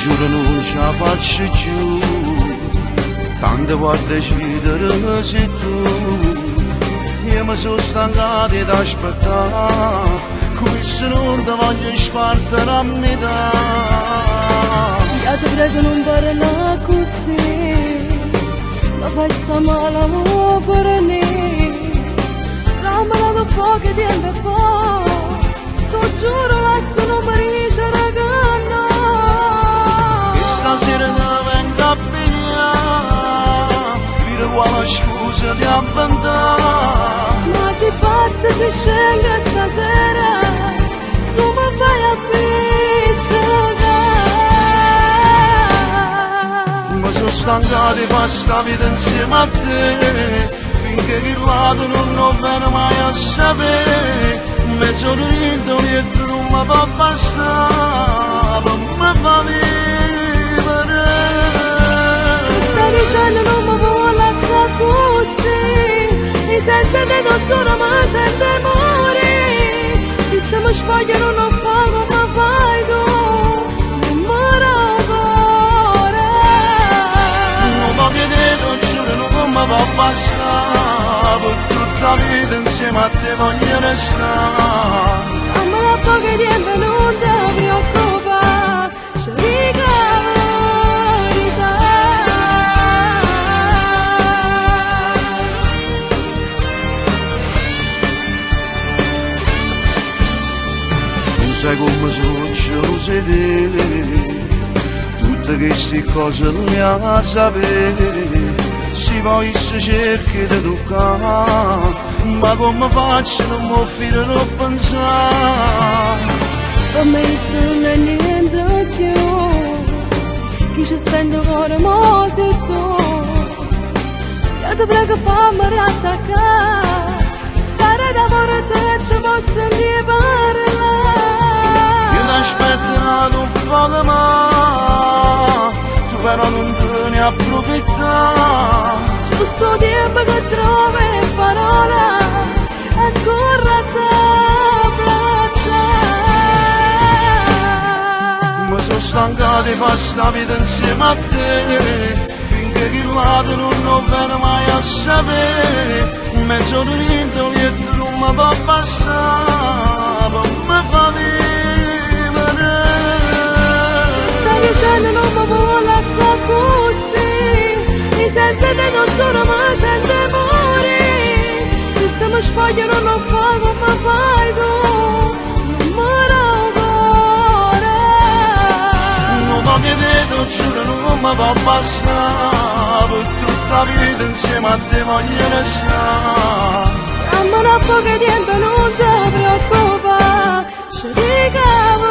Giuro nun ce la faccio più Tante volte decidere sei tu Io mi sono stancato di aspettare Questo non ti voglio spartire a metà. Io ti prego non parlare così, ma fai sta male a fornire. Dammela un po' che tempo poi, ti giuro adesso non mi riesce che no. E stasera ti vengo a pigliare, per quale scusa ti abbandonare. Ma si pazza se scelgo stasera, tu mi fai appiccicare. Mi sono stancato di fare sta vita insieme a te, finché chi lato non lo viene mai a sapere. Mezz'ora dentro letto non mi può bastare, per mi fa vivere. Stai dicendo non mi vuoi lasciare così, mi sento di non solo ma sento morire. Se se mi sbaglio non lo fa come fai tu, non mi ancora. Non mi chiedete, giuro, non mi può bastare, per tutta la vita insieme a te voglio restare. Amma da poco tempo non ti preoccupare, ci dico la verità. Non sai come sono geloso di te, tutte queste cose le ha sapere. Se poi si cerca di toccare, ma come faccio non mi fido non pensare. Per me non è niente più, chi ci sente cuore mo sei tu. Io ti prego fammi riattaccare, stare d'amore te ci posso di parlare. Io ti aspetto un po' ma tu però non te ne approfittare. Giusto tempo che trovi parola ancora t'abbracciare. Mi sono stancato di fare sta vita insieme a te, finché chi lato non lo viene mai a sapere. Mezz'ora dentro letto non mi può bastare, per mi fa vivere. Stai dicendo non mi vuoi lasciare così, mi sento di non solo ma sento morire. Se se mi sbaglio non lo fa come fai tu, non mi ancora. Non mi chiedete, giuro, non mi può bastare, per tutta la vita insieme a te voglio restare. Dammi un po' di tempo, non ti preoccupare, ci dico la